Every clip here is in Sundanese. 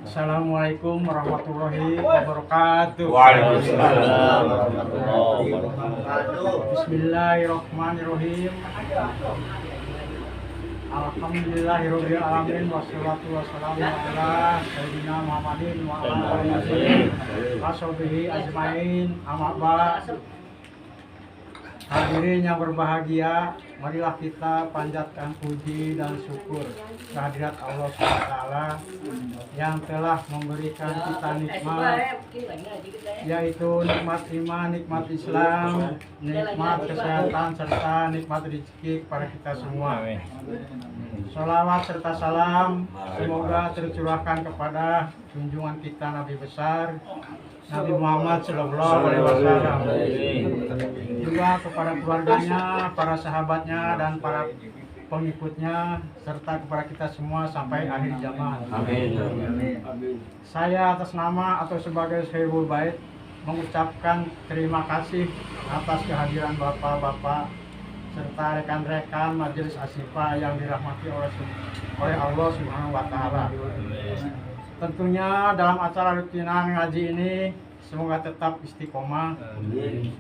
Assalamualaikum warahmatullahi wabarakatuh. Waalaikumsalam warahmatullahi wabarakatuh. Bismillahirrahmanirrahim. Alhamdulillahirabbil alamin wassalatu wassalamu ala sayyidina Muhammadin wa ala alihi washabihi ajmain. Amma ba'd. Hadirin yang berbahagia, marilah kita panjatkan puji dan syukur kehadirat Allah SWT yang telah memberikan kita nikmat, yaitu nikmat iman, nikmat Islam, nikmat kesehatan, serta nikmat rezeki kepada kita semua. Sholawat serta salam semoga tercurahkan kepada junjungan kita Nabi besar Nabi Muhammad Shallallahu Alaihi Wasallam, juga kepada keluarganya, para sahabatnya, dan para pengikutnya, serta kepada kita semua sampai akhir zaman. Amin. Saya atas nama atau sebagai Sohibul Bait mengucapkan terima kasih atas kehadiran bapak-bapak serta rekan-rekan Majelis Asyifa yang dirahmati oleh Allah Subhanahu wa Ta'ala. Tentunya dalam acara rutinan ngaji ini semoga tetap istiqomah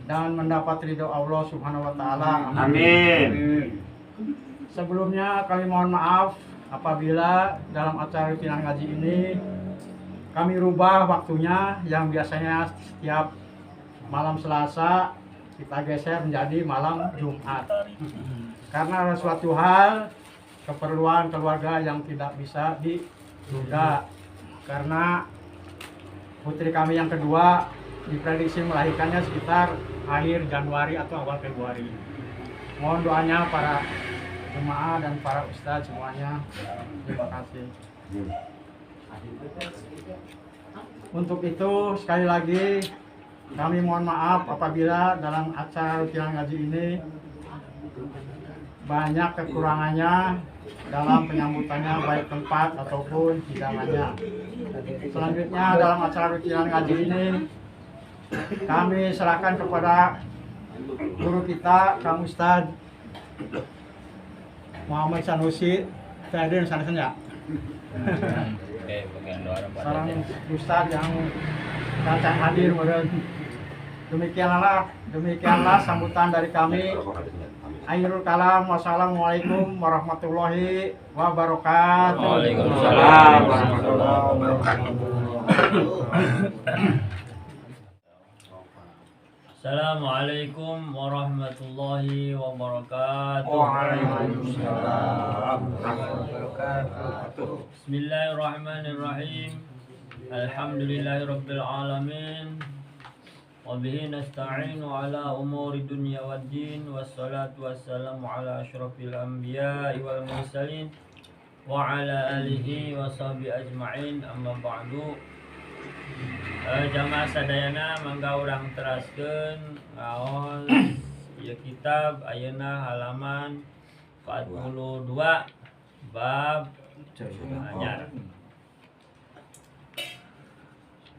dan mendapat ridho Allah Subhanahu wa Ta'ala. Amin. Sebelumnya kami mohon maaf apabila dalam acara rutinan ngaji ini kami rubah waktunya yang biasanya setiap malam Selasa kita geser menjadi malam Jumat. Karena ada suatu hal keperluan keluarga yang tidak bisa ditunda. Karena putri kami yang kedua diprediksi melahirkannya sekitar akhir Januari atau awal Februari. Mohon doanya para jemaah dan para ustadz semuanya. Terima kasih. Untuk itu sekali lagi kami mohon maaf apabila dalam acara rutinan ngaji ini banyak kekurangannya dalam penyambutannya, baik tempat ataupun hidangannya. Selanjutnya dalam acara rutinan ngaji ini kami serahkan kepada guru kita, Kang Ustadz Muhammad Sanusi. Saya sana ya. Seorang ustadz yang kacang hadir. Demikianlah sambutan dari kami. Akhirul kalam, wassalamualaikum warahmatullahi wabarakatuh. Waalaikumsalam warahmatullahi wabarakatuh. Assalamualaikum warahmatullahi wabarakatuh. Waalaikumsalam warahmatullahi wabarakatuh. Bismillahirrahmanirrahim. Alhamdulillahirabbil alamin. Wabihi nasta'inu ala umuri dunya waddin. Wassalatu wassalamu ala asyrafil anbiya'i wal mursalin wa ala alihi wa sahbihi ajma'in. Amma ba'du. Jamaah sadayana mangga urang teraskeun ngaos ieu kitab ayeuna halaman 42 bab anyar.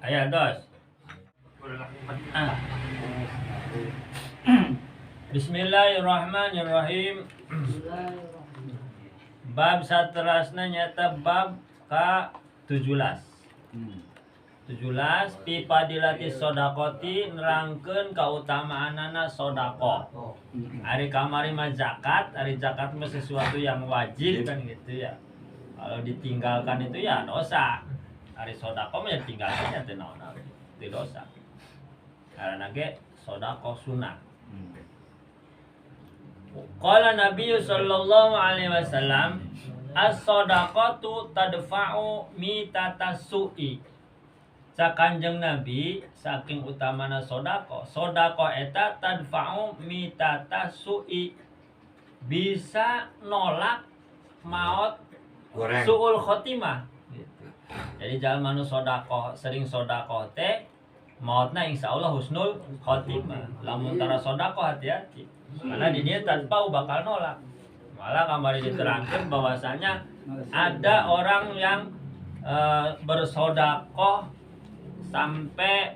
Aya dos. Bismillahirrahmanirrahim. Bab saterasna nyata bab ka 17. 17 fi fadilati sodaqoti nerangkeun kautamaanana sodaqoh. Ari kamari mah zakat, ari zakat mah sesuatu yang wajib kan gitu ya. Kalau ditinggalkan itu ya dosa. Ari sodaqoh mah ya tinggalkan ya teu naon-naon, teu dosa. Karena ge sodaqoh sunah. Qala Nabi sallallahu alaihi wasallam, as-sadaqatu tadfa'u mitatas su'i. Sakanjeng Nabi saking utamana sodaqoh, sodaqoh eta tadfa'u mitatas su'i, bisa nolak maut goreng, su'ul khotimah gitu. Jadi jalma nu sodaqoh, sering sodaqoh teh mautna insyaallah husnul khotimah. Lamun tara sodaqoh hati-hati, karena di dia tanpa bakal nolak. Malah kamari diterangkan bahwasanya ada orang yang bersodakoh sampai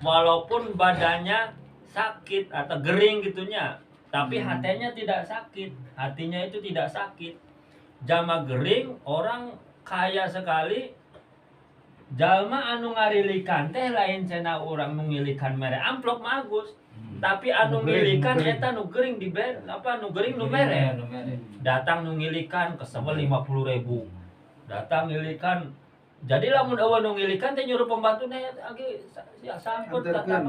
walaupun badannya sakit atau gering gitunya, tapi hatinya tidak sakit, hatinya itu tidak sakit. Jama gering orang kaya sekali. Jalma anu ngarilikan teh lain cenah urang nu ngilikan mere amplop mah Agus. Tapi anu ngilikan eta nu gering di apa nu gering nu mere. Datang nu ngilikan kesebel 50.000. Datang ngilikan. Jadi lamun eueuh nu ngilikan teh nyuruh pembantu teh agi ya sangkut kata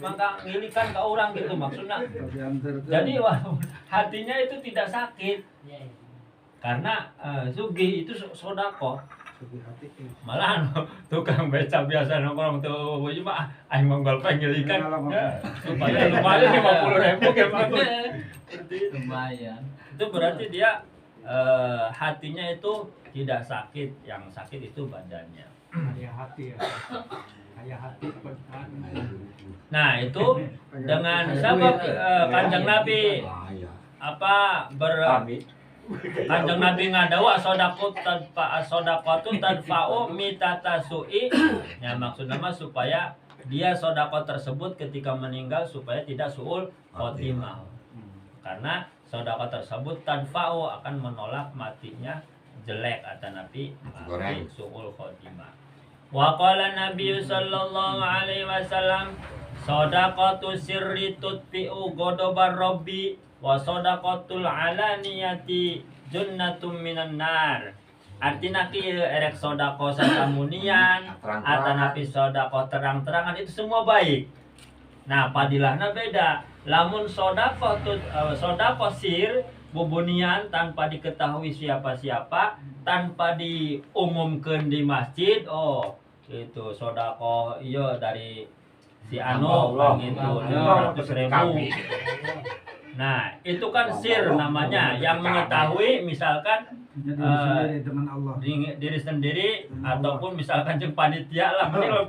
mangkang ngilikan ka urang gitu maksudna. Jadi hatinya itu tidak sakit. Karena sugih itu sedekah. Malah tukang beca biasa nongkrong tuh mah aing monggol pengilikan ya, supaya lumayan 50.000 kayak bagus. Lumayan. Itu berarti dia hatinya itu tidak sakit, yang sakit itu badannya. Ayah hati ya. Ayah hati. Nah, itu dengan sabab Kanjeng Nabi apa Kanjeng Nabi ngadawa sodaqot tanpa sodaqotun tanfa'u mitata su'i. Ya maksudnya mah supaya dia sodaqot tersebut ketika meninggal supaya tidak su'ul khotimah. Karena sodaqot tersebut tanfa'u akan menolak matinya jelek atau nabi mati su'ul khotimah. Wa qala Nabi sallallahu alaihi wasallam sodaqotu sirri tutfi'u ghodobar rabbi wa sodaqotul alaniyati junnatum minan nar. Artinya kieu erek sodaqo sasamunian atanapi sodaqo terang-terangan itu semua baik. Nah, padilahna beda. Lamun sodaqo sodaqo sir bubunian tanpa diketahui siapa-siapa, tanpa diumumkan di masjid, oh itu sodaqo iya dari si Ano gitu 500.000. Nah, itu kan sir namanya, yang mengetahui misalkan diri sendiri, dengan Allah. Diri sendiri ataupun misalkan jeung panitia lah, mending kalau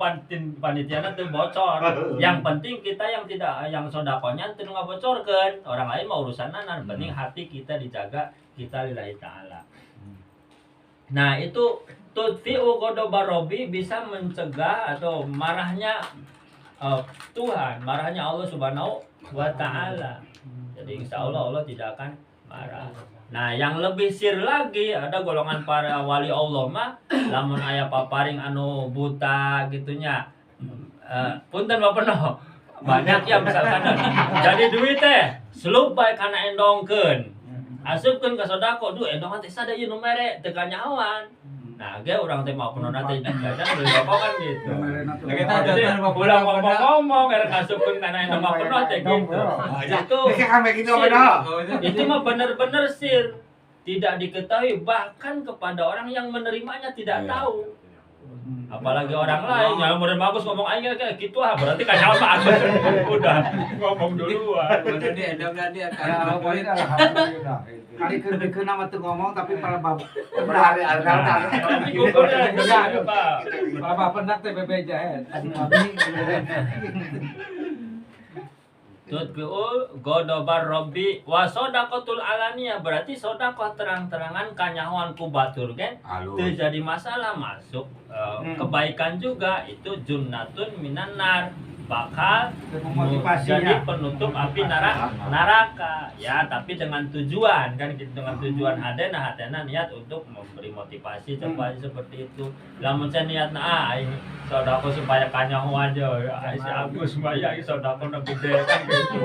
panitia teu bocor. Yang penting kita yang tidak yang sodakonya teu ngabocorkeun, orang lain mah urusanna, penting hati kita dijaga, kita lillahi taala. Nah, itu tudfi'u ghadabar rabbi bisa mencegah atau marahnya Tuhan, marahnya Allah Subhanahu wa taala. Jadi insya Allah Allah tidak akan marah. Nah, yang lebih sir lagi ada golongan para wali Allah mah lamun aya paparing anu buta gitunya. Punten Bapak no. Banyak ya misalkan jadi duit teh selup bae kana endongkeun. Asupkeun ka sodako, duh endongan teh sada ieu nu mere teu kanyahoan. Nah, ge urang teh mau penona teh jajan beli rokok kan gitu. Jadi ulah ngomong-ngomong erek asupkeun kana endong mah penuh teh gitu. Itu itu mah bener-bener sir, tidak diketahui bahkan kepada orang yang menerimanya tidak tahu. Apalagi orang lain, kalau murid bagus ngomong aing kayak gitu ah, berarti kanyahoan Pak Agus udah ngomong duluan. Alhamdulillah. Kali keur mah teu ngomong tapi para bapak tapi gugur Pak. Para bapak pendak teh bebeja tadi kami. Tutbi'u ghodobar rabbi wa sodaqotul alaniyah, berarti sodakoh terang-terangan kanyahoan ku batur kan teu jadi masalah, masuk kebaikan juga itu junnatun minan nar, bakal jadi penutup api neraka ya, tapi dengan tujuan kan gitu, dengan tujuan hadena hadena niat untuk memberi motivasi seperti itu. Lamun saya niat nah aing sodako supaya kanyaho aja aing si Agus supaya aing sodako nu gede kan gitu.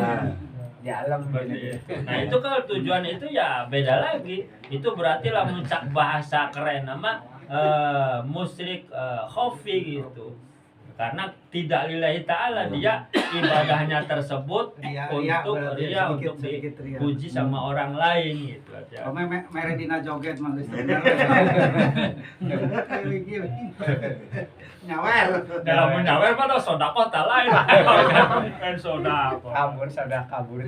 Di alam gitu. Nah itu kalau tujuan itu ya beda lagi. Itu berarti lamun cak bahasa keren nama musyrik khofi gitu. Karena tidak lillahi ta'ala, dia ibadahnya tersebut ria, untuk ria, untuk dipuji sama orang lain gitu. Oh, mere dina joget mah geus nyawer. Dalam menyawer mah sedekah tah lain. Kan sedekah. Kabur sedekah kabur.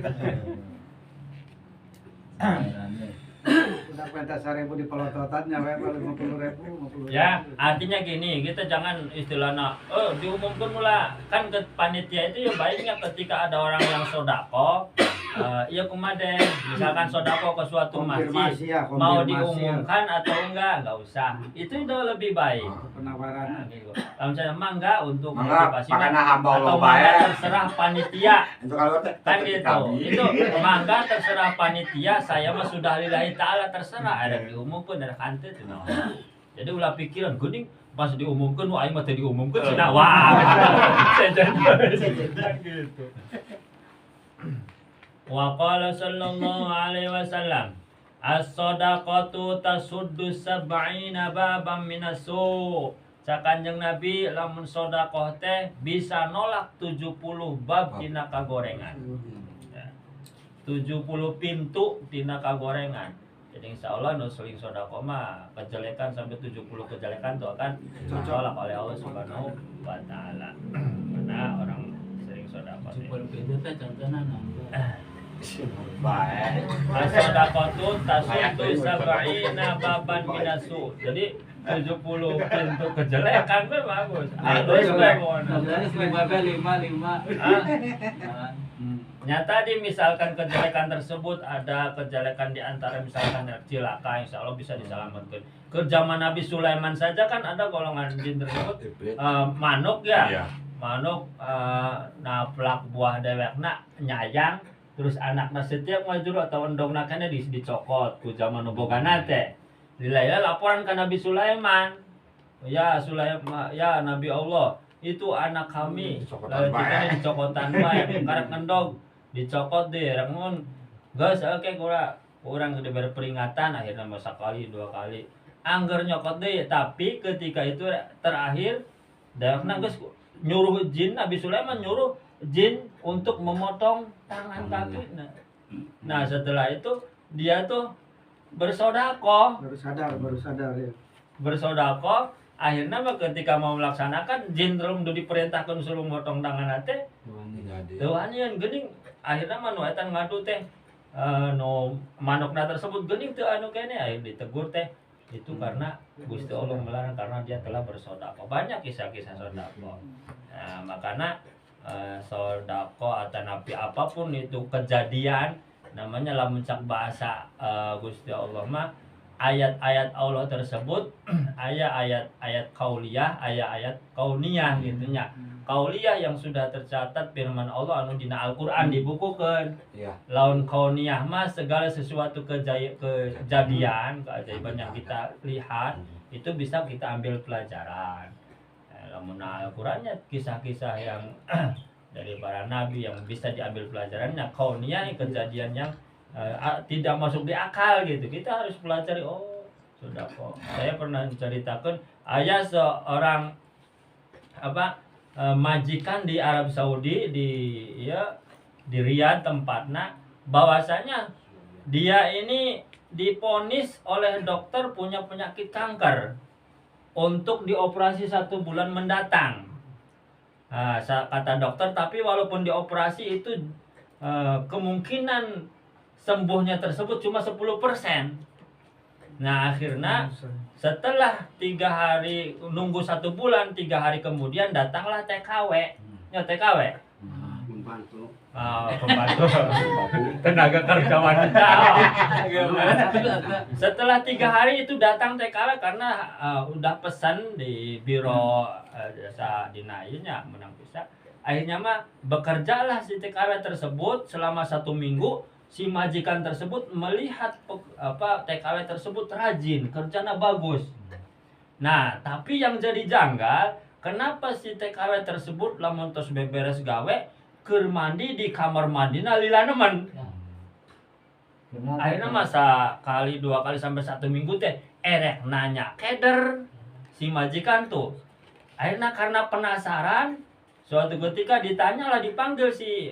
Udah pentas 1.000 di pelototan nyawer 50.000, 50.000. Ya, artinya gini, kita jangan istilahnya diumumkan mula. Kan ke panitia itu ya baiknya ketika ada orang yang sodako, ya kumaden, misalkan sodako ke suatu masjid, ya, mau diumumkan atau enggak usah. Itu udah lebih baik. Penawaran. Nah, gitu. Kalau misalnya mangga untuk motivasi atau mangga terserah panitia. Kan gitu. Itu mangga terserah panitia, saya mah sudah lillahi ta'ala terserah, ada diumumkan ada kante itu. Jadi ulah pikiran geuning pas diumumkan, wah, aing mah teu diumumkeun cenah, wah, sejen gitu. Wa qala sallallahu alaihi wasallam, as-sadaqatu tasuddu sab'ina baban minas su. Cak Kanjeng Nabi, lamun sedekah teh bisa nolak 70 bab tina kagorengan. Ya. 70 pintu tina kagorengan. Jadi insya Allah nu sering sedekah mah kejelekan sampai 70 kejelekan tuh akan ditolak oleh Allah Subhanahu wa taala. Karena orang sering sedekah teh. 70 pintu teh contohna naon? Baik. As-sadaqatu tasuddu sab'ina baban minasu. Jadi 70 pintu kejelekan mah bagus. Halus mah pokoknya. Maksudnya lima lima lima. Ah. Nyata di misalkan kejelekan tersebut ada kejelekan di antara misalkan cilaka, insya Allah bisa diselamatkan. Ke zaman Nabi Sulaiman saja kan ada golongan jin tersebut, manuk ya, manuk naplak buah dewekna nyayang, terus anakna setiap ngajuru atau endongna kene dicokot ku zaman nu bogana teh. Dilaya laporan ke Nabi Sulaiman. Ya Sulaiman, ya Nabi Allah, itu anak kami. Dicokotan Lalu bae. jika dicokotan bae, karek ngendog dicokot deh, rek mun geus oke kurang kurang diberi peringatan, akhirnya masa sekali dua kali angger nyokot deh, tapi ketika itu terakhir dewekna geus nyuruh jin, Nabi Sulaiman nyuruh jin untuk memotong tangan kaki. Nah, setelah itu dia tuh bersodakoh. Baru sadar, baru sadar ya. Bersodakoh, akhirnya mah ketika mau melaksanakan jin terus udah diperintahkan suruh motong tangan teh Jadi. teu wanian geuning. Akhirnya mah nu eta ngadu teh, nu manukna tersebut geuning teu anu kene, akhirnya ditegur teh itu karena Gusti Allah melarang karena dia telah bersodakoh. Banyak kisah-kisah sodakoh. Nah, makanya sodakoh atau nabi apapun itu kejadian namanya lamun cak bahasa Gusti Allah mah ayat-ayat Allah tersebut ayat-ayat ayat kauliyah, ayat-ayat kauniyah gitu nya. Kauliyah yang sudah tercatat firman Allah anu dina Al-Qur'an dibukukeun. Laun kauniyah mah segala sesuatu kejadian, keajaiban yang kita lihat itu bisa kita ambil pelajaran. Lamun Al-Qur'annya kisah-kisah yang dari para nabi yang bisa diambil pelajarannya, kauniyah kejadian yang tidak masuk di akal gitu. Kita harus pelajari, oh sudah kok. Saya pernah ceritakan ayah seorang apa majikan di Arab Saudi, di ya di Riyadh tempatnya, bahwasanya dia ini diponis oleh dokter punya penyakit kanker untuk dioperasi satu bulan mendatang. Nah, kata dokter, tapi walaupun dioperasi itu kemungkinan sembuhnya tersebut cuma 10%. Nah, akhirnya setelah 3 hari nunggu satu bulan, 3 hari kemudian datanglah TKW. Ya TKW. Membantu. Ah, pembantu tenaga kerja wanita. Setelah 3 hari itu datang TKW karena udah pesan di biro jasa dinainya menang bisa. Akhirnya mah bekerjalah si TKW tersebut selama satu minggu. Si majikan tersebut melihat apa TKW tersebut rajin, kerjanya bagus. Nah, tapi yang jadi janggal, kenapa si TKW tersebut lamun tos beberes gawe keur mandi di kamar mandi lila nemen. Akhirnya masa kali dua kali sampai satu minggu teh erek nanya keder si majikan tuh. Akhirnya karena penasaran, suatu ketika ditanya lah, dipanggil si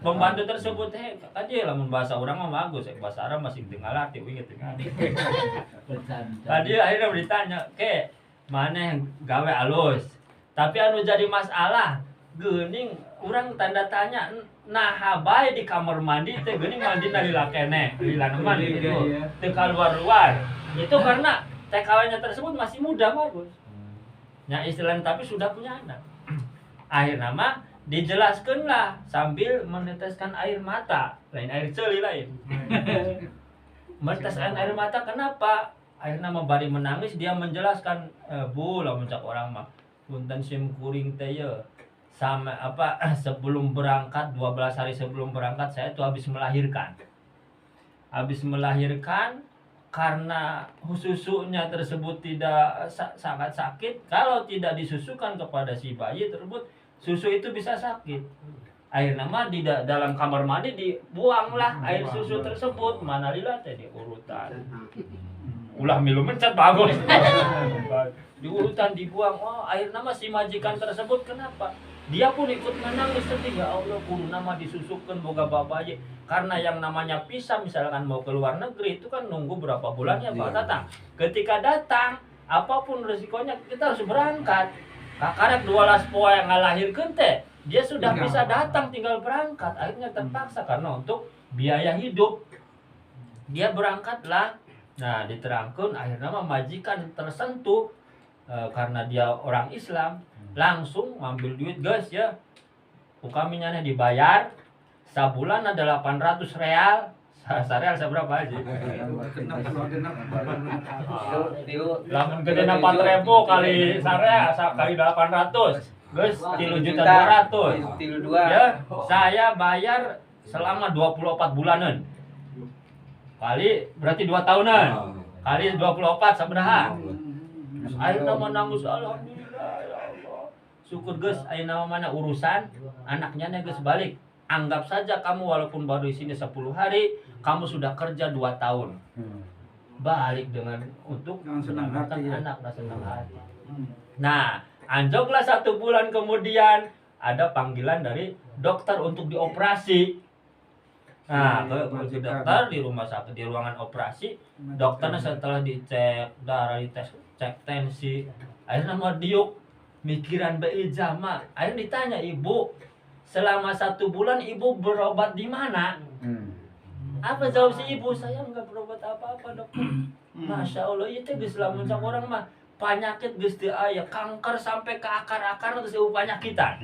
pembantu tersebut, heh tadi lamun bahasa orang mah bagus, bahasa Arab masih tinggal arti inget tinggal. Tadi akhirnya ditanya, ke mana gawe alus, tapi anu jadi masalah geuning urang tanda tanya nah bae di kamar mandi teh geuning mandi lila keneh lila neman gitu teu keluar-luar. Itu karena TKW-nya tersebut masih muda bagus ya istilahnya, tapi sudah punya anak. Akhirnya mah dijelaskan lah sambil meneteskan air mata, lain air celi, lain meneteskan air mata. Kenapa? Akhirnya mah bari menangis dia menjelaskan, e, Bu, lamun cak orang mah punten sim kuring teh ye sama apa sebelum berangkat, 12 hari sebelum berangkat saya tuh habis melahirkan. Habis melahirkan. Karena susunya tersebut tidak sangat sakit, kalau tidak disusukan kepada si bayi tersebut, susu itu bisa sakit. Akhirnya mah di dalam kamar mandi dibuanglah air susu tersebut, mana lila teh diurutan. Ulah milu mencet bagus. Diurutan dibuang. Oh, akhirnya mah si majikan tersebut kenapa? Dia pun ikut menangis sedih, ya Allah, kudu nama disusukan boga bapak. Karena yang namanya pisah misalkan mau ke luar negeri itu kan nunggu berapa bulan ya Pak datang. Ketika datang, apapun resikonya kita harus berangkat. Kakarek 12 poe ngalahirkeun teh, dia sudah bisa datang tinggal berangkat. Akhirnya terpaksa karena untuk biaya hidup dia berangkatlah. Nah, diterangkan akhirnya mah majikan tersentuh karena dia orang Islam, langsung ngambil duit guys ya. Ukaminya dibayar sabulan ada 800 real. Sareal seberapa aja? Lamun gedena 4.000 kali sareal kali 800. Guys, 3.200.000. Ya, saya bayar selama 24 bulanan. Kali berarti 2 tahunan. Kali 24 sabaraha? Ayeuna mah nangis alhamdulillah ya Allah. Syukur geus ayeuna mana urusan anaknya geus balik. Anggap saja kamu walaupun baru di sini 10 hari, kamu sudah kerja 2 tahun. Balik dengan untuk senang hati, ya. Anak senang hati. Nah, anjoglah 1 bulan kemudian ada panggilan dari dokter untuk dioperasi. Nah, ke dokter di rumah sakit, di ruangan operasi, dokternya setelah dicek darah, dites, cek tensi, akhirnya mau diuk mikiran bae jama. Akhirnya ditanya, "Ibu, selama 1 bulan ibu berobat di mana?" Apa jawab si ibu? "Saya nggak berobat apa-apa, dokter." Masya Allah, itu geus lamun orang mah penyakit geus teu aya, kanker sampai ke akar-akar geus eueuh penyakitan.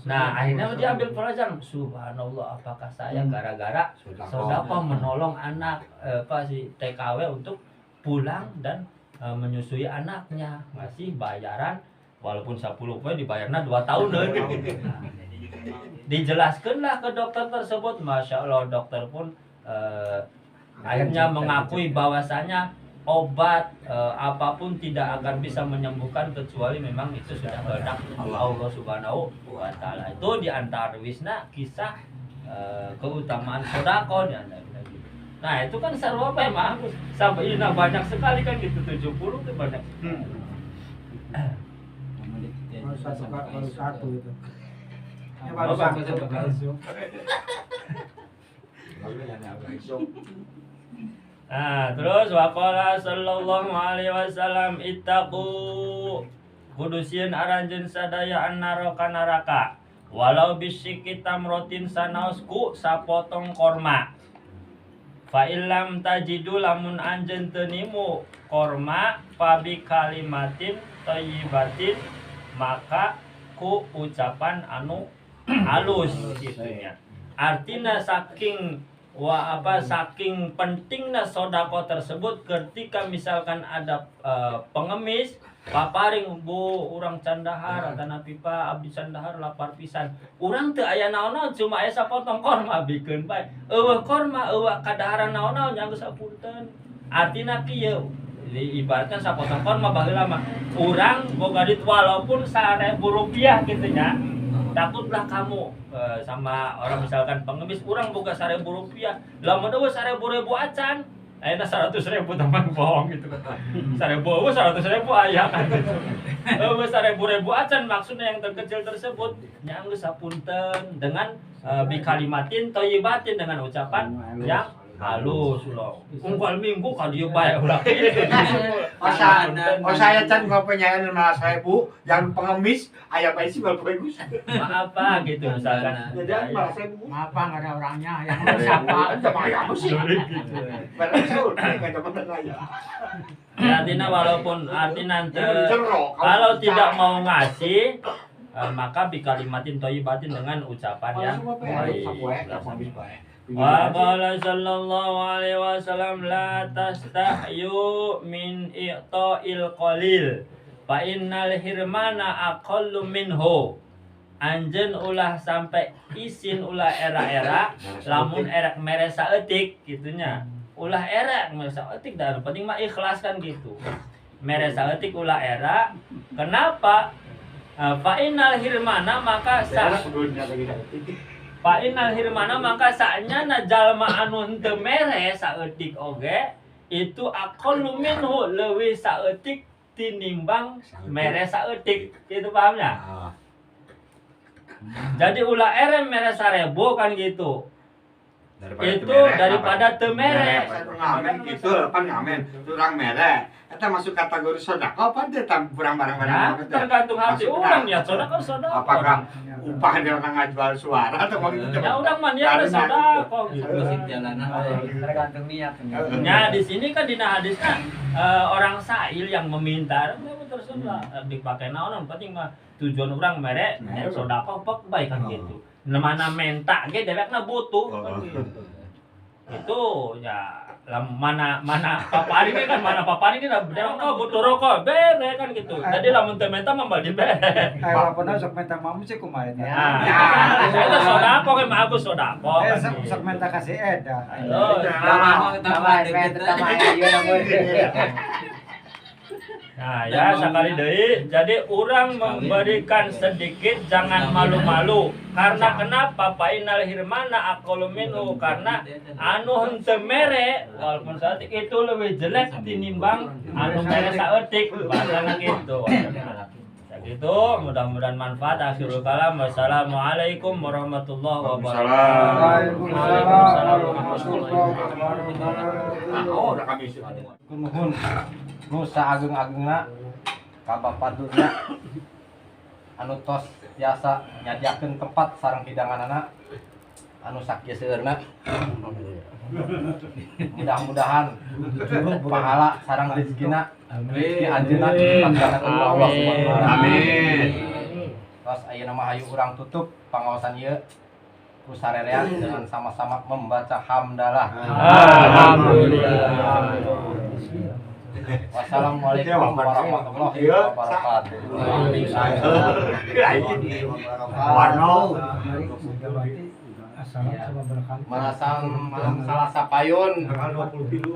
Nah, akhirnya dia ambil pelajaran. Subhanallah, apakah saya gara-gara sedekah menolong anak apa si TKW untuk pulang dan menyusui anaknya, ngasih bayaran walaupun 10 poin dibayarnya 2 tahun deh. Dijelaskanlah ke dokter tersebut, masya Allah dokter pun akhirnya mengakui bahwasanya obat apapun tidak akan bisa menyembuhkan kecuali memang itu sudah kehendak Allah Subhanahu wa Ta'ala. Itu di antara wisna kisah keutamaan sedekah di antara gitu. Nah, itu kan sarwa apa emang sampai ini banyak sekali kan gitu 70 itu banyak. Baru satu itu. Ya, baru satu. Nah, terus waqala sallallahu alaihi wasallam ittaqu kudu sieun aranjeun sadaya annaraka neraka walau bisyiki tamrotin sanaos ku sapotong korma fa illam tajidu lamun anjeun teu nimu korma fa bi kalimatin thayyibatin maka ku ucapan anu halus gitu nya. Artinya saking saking pentingnya sodako tersebut ketika misalkan ada pengemis paparing bu urang candahar tanah pipa abdi candahar lapar pisan urang teu aya naon-naon cuma aya sapotong korma bikeun bae eueuh korma eueuh kadaharan naon-naon nya geus sapunten artina kieu ibaratkan sapotong korma baheula mah urang boga duit walaupun 1.000 rupiah kitu nya. Takutlah kamu sama orang misalkan pengemis urang boga 1.000 rupiah lamun eueuh 1.000 ribu acan ayeuna 100.000 teman bohong gitu kan 1.000 eueuh 100.000 aya kan gitu eueuh 1.000 ribu acan maksudnya yang terkecil tersebut nya geus sapunten dengan bi kalimatin thayyibatin dengan ucapan yang halus ulah unggal minggu ka dieu bae ulah kitu. Oh saya can ngopenyaeun malah 1.000 yang pengemis aya bae sih bagus. Maaf Pak gitu misalkan. Jadi malah 1.000. Maaf Pak enggak ada orangnya yang mau siapa? Sama sih. Artinya walaupun artinya kalau tidak mau ngasih maka bi kalimatin thayyibatin dengan ucapan yang baik. Wa qala sallallahu alaihi wasallam la tastahyu min i'ta'il qalil fa innal hirmana aqallu minhu. Anjeun ulah sampai isin ulah era-era lamun erek mere saeutik kitunya. Ulah era mere saeutik, da penting mah ikhlas kan gitu. Mere saeutik ulah era. Kenapa? Fa innal hirmana maka sa fa innal hirmana maka saenyana jalma anu henteu mere saeutik oge itu aqallu minhu leuwih saeutik tinimbang mere saeutik gitu, pahamnya? Jadi ulah ere mere 1000 kan gitu. Daripada itu teu mere, daripada teu mere. Ngamen gitu, pan ngamen, urang mere. Eta masuk kategori sedekah apa teh kurang barang-barang Nah, teh? tergantung hati Masuk orang nah. ya, sedekah sedekah. Apakah upah dia orang ngajual suara atau mau gitu? Ya urang mah niatna Karena- sedekah gitu. Musik jalanan. Tergantung niat. Ya di sini kan dina hadisnya orang sail yang meminta terus lah dipakai naon, yang penting mah tujuan urang mere Mere. sedekah pek baik kan Oh. gitu. Nah, mana menta ge dewekna butuh kan Oh. gitu. Itu ya mana mana papari ge kan, mana papari ge dewek kok butuh rokok bere kan gitu. Jadi lamun teu menta mah bali bere. Eh, walaupun sok minta mamu sih kumaha eta. Nah, saya itu sodako kan mah aku sodako Eh, kan sok gitu. sok minta kasih eda. Oh, Lama tambah dikit. Nah ya sekali deui, jadi orang memberikan sedikit jangan malu-malu. Karena kenapa? Fa innal hirmana aqallu minhu, karena anu henteu mere walaupun saeutik itu lebih jelek tinimbang anu mere saeutik, bahasana gitu. Ya gitu, mudah-mudahan manfaat. Akhirul kalam, wassalamualaikum warahmatullahi wabarakatuh. Waalaikumsalam warahmatullahi wabarakatuh. Oh, udah kami sih. Nuhun nu saageng-agengna ka Bapak Durna anu tos tiasa nyadiakeun tempat sareng hidanganana anu sakieu seueurna. Mudah-mudahan pahala sareng rezekina rezeki anjeunna dilipat ku Allah Subhanahu wa taala. Amin. Tos ayeuna mah hayu urang tutup pangaosan ieu ku sarerean dengan sama-sama membaca hamdalah. Alhamdulillah. Wassalamualaikum warahmatullahi wabarakatuh. Warno. Merasa salah sapayun. Tanggal 20.